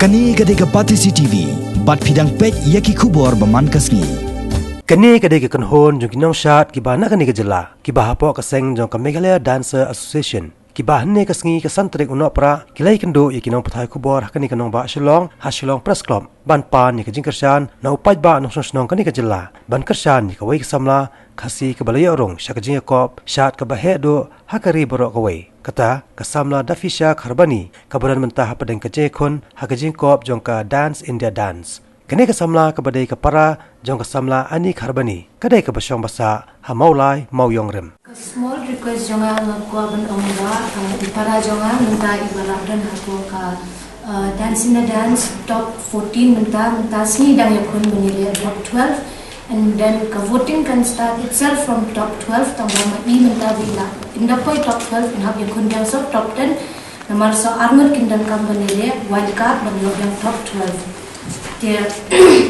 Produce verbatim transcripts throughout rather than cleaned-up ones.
Kane ka dei ka Batesi T V, bad phi dang peit ïa ki khubor ba man ka sngi. Kane ka dei ka kynhun jong ki nongshad kiba na kane ka jylla, kiba hapoh ka seng jong ka Meghalaya Dancer Association, kiba hynne ka sngi ka san tarik u Nohprah ki la ïakynduh ïa ki nongpathai khubor ha kane ka nongbah Shillong, ha Shillong Press Club, ban pan ïa ka jingkyrshan na u paidbah nongshong shnong kane ka jylla, ban kyrshan ïa kawei ka samla Khasi kaba la ïoh rung sha ka jingïakop shad kaba heh duh ha ka ri baroh kawei. Kata ka samla Dafisha Kharbani, kaba don mynta hapdeng ka jingïakhun ha ka jingïakop jong ka Dance India Dance. Kane ka samla kaba dei ka para jong ka samla Ani Kharbani, ka dei kaba shong ba sah ha Mawlai, Mawiong Rim. Ka small request jong nga, nga kwah ban ong ba, uh, i para jong nga mynta iba la don hapoh ka, uh, Dance India Dance top fourteen mynta, mynta sngi dang ïakhun ban ïaleh top twelve. And then ka voting kan start itself from top twelve, tang ba ma i mynta ba i la, ynda poi top twelve, yn hap ïakhun biang sa top ten. Namar sa arngut kin donkam ban ïaleh wild card ban ïoh biang top twelve. Te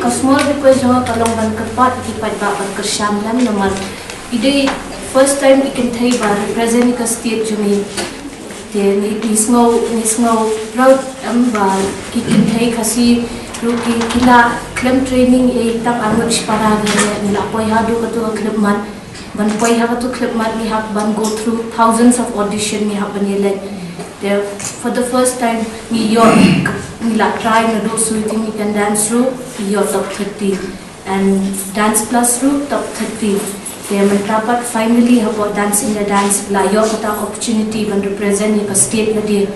ka small request jong nga ka long ban kyrpad ïa ki paidbah ban kyrshan lem, namar i dei first time i kynthei ba represent ïa ka state jong ngi. Te ngi, ngi sngew, ngi sngew proud em ba ki kynthei Khasi ruh ki, ki la khlem training, ïa tang arngut shipara ngi la poi haduh kato ka khyllipmat. Ban poi ha kato ka khyllipmat ngi hap ban go through thousands of audition, ngi hap ban ïaleh. Te for the first time ngi ïoh, ngi la try naduh shuh, ngi kan dance ruh, ngi ïoh top thirty. And dance plus ruh top thirty. Te mynta pat finally hapoh Dance India Dance la ïoh kata opportunity ban represent ïa ka state lade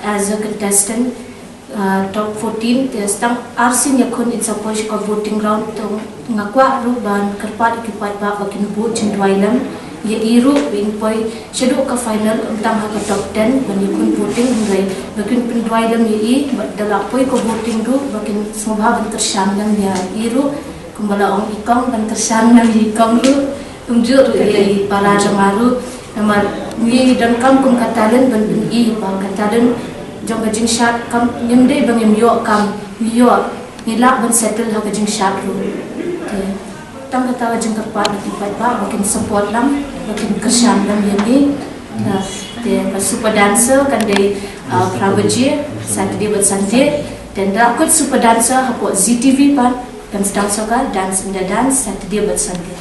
as a contestant, uh, top fourteen. Te tang arsien ïakhun yn sa poi sha ka voting round, to nga kwah ruh ban kyrpad ïa ki paidbah ba kin vote jingduwai lem ïa i ruh, ba in poi shaduh ka final, ym tang ha ka top ten ban ïakhun voting, hynrei ba kin pynduwai lem ïa i, ba da la poi ka voting ruh ba kin sngewbha ban kyrshan lem ïa i ruh. Kumba la ong i kong, ban kyrshan lem ïa i kong ruh, kumjuh ruh ïa i para jong nga ruh. Namar ngi donkam kum ka talent ban pyni ba ka talent jong ka jingshad kam, ngim dei ba ngim ïoh kam, ngi ïoh, ngi lah ban settle ha ka jingshad ruh. Te tang kata ka jingkyrpad na ki paidbah ba kin support lem, ba kin kyrshan lem ïa ngi. Te ka super dancer kan dei, uh, phra baje Saturday bad Sunday. Te da kut super dancer hapoh Zee TV pat kan sdang shuwa ka Dance India Dance Saturday bad Sunday.